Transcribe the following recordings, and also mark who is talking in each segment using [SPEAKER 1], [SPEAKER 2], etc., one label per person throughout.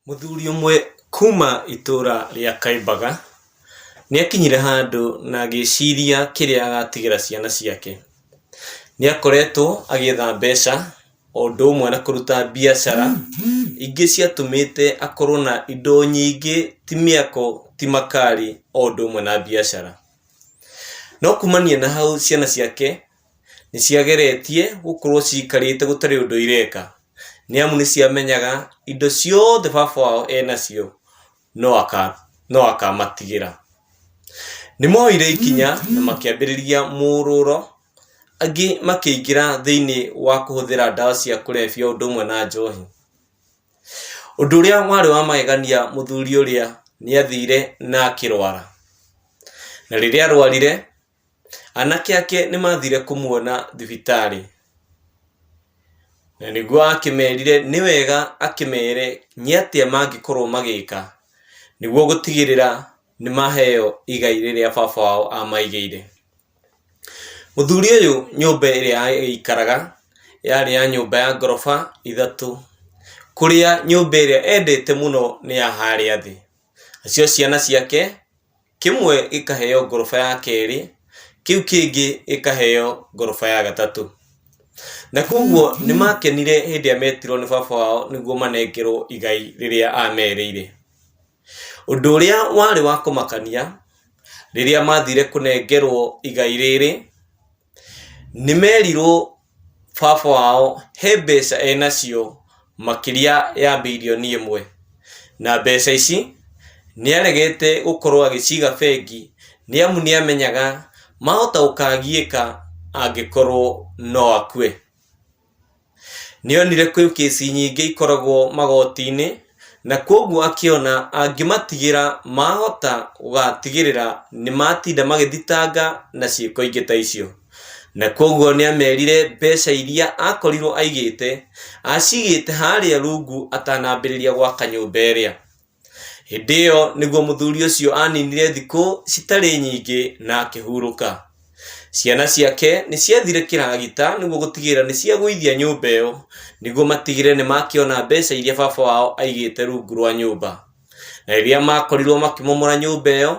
[SPEAKER 1] Mũthuri ũmwe kuma itũra rĩa Kaimbaga, nĩakinyire handũ na agĩciria kĩrĩa agatigĩra ciana ciake. Nĩakoretwo agĩetha mbeca, o ũndũ ũmwe na kũruta biacara, ingĩ ciatũmĩte akorwo na indo nyingĩ, ti mĩako, ti makari, o ũndũ ũmwe na biacara. No kumania na hau ciana ciake nĩ ciageretie gũkorwo cikarĩte gũtarĩ ũndũ ireka, nĩ amu nĩ ciamenyaga indo ciothe baba wao enacio no akamatigĩra. Nĩ moire ikinya na makĩambĩrĩria mũrũro, angĩ makĩingĩra thĩiniĩ wa kũhũthĩra ndawa cia kũrebia o ũndũ ũmwe na njohi. Ũndũ ũrĩa warĩ wa magegania mũthuri ũrĩa nĩ athire na akĩrwara. Na rĩrĩa arwarire, anake ake nĩ mathire kũmuona thibitarĩ. Na nĩguo akĩmerire nĩ wega akĩmere nĩ atĩa mangĩkorwo magĩka nĩguo gũtigĩrĩra nĩ maheo igai rĩrĩa baba wao amaigĩire. Mũthuri ũyũ nyũmba ĩrĩa aikaraga yarĩ ya nyũmba ya ngoroba ithatũ, kũrĩa nyũmba ĩrĩa endete mũno nĩ ya harĩa thĩ. Nacio ciana ciake, kĩmwe gĩkaheo ngoroba ya kerĩ, kĩu kĩngĩ gĩkaheo ngoroba ya gatatũ. Na koguo nĩ makenire hĩndĩ ĩrĩa metirwo nĩ baba wao nĩguo manengerwo igai rĩrĩa amerĩire. Ũndũ ũrĩa warĩ wa kũmakania, rĩrĩa mathire kũnengerwo igai rĩrĩ, nĩ merirwo baba wao he mbeca enacio makĩria ya birioni ĩmwe. Na mbeca ici nĩ aregete gũkorwo agĩciga bengi nĩ amu nĩ amenyaga mahota gũkagiĩka angĩkorwo no akue. Nĩonire kwĩ kĩsi nyingĩ ikoragwo magoti-inĩ, na kwoguo akĩona angĩmatigĩra mahota gũgatigĩrĩra nĩmatinda magĩthitanga na ciĩko ingĩ ta icio. Na kwoguo nĩamerire mbeca iria akorirwo aigĩte, acigĩte harĩa rungu atanambĩrĩria gwaka nyũmba ĩrĩa. Hĩndĩ ĩyo nĩguo mũthuri ũcio aninire thikũ citarĩ nyingĩ na akĩhurũka. Ciana ciake nĩ ciathire kĩragita nĩguo gũtigĩrĩra nĩ ciagũithia nyũmba ĩyo nĩguo matigĩrĩre nĩ makĩona mbeca iria baba wao aigĩte rungu rwa nyũmba. Na rĩrĩa makorirwo makĩmomora nyũmba ĩyo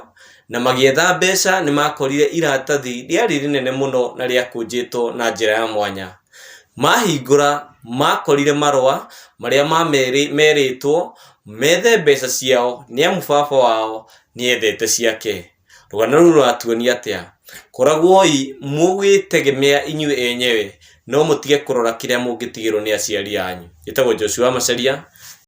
[SPEAKER 1] na magĩetha mbeca nĩ makorire iratathi rĩarĩ rĩnene mũno na rĩakũnjĩtwo na njĩra ya mwanya. Mahingũra makorire marũa marĩa merĩtwo methe mbeca ciao nĩamu baba wao nĩethete ciake. Rũgano rũu rũratuonia atĩa? Koragwoi mũgĩtegemea inyuĩ enyewe no mũtige kũrora kĩrĩa mũngĩtigĩrwo nĩ aciari anyu. Njĩtagwo Joshua Macharia.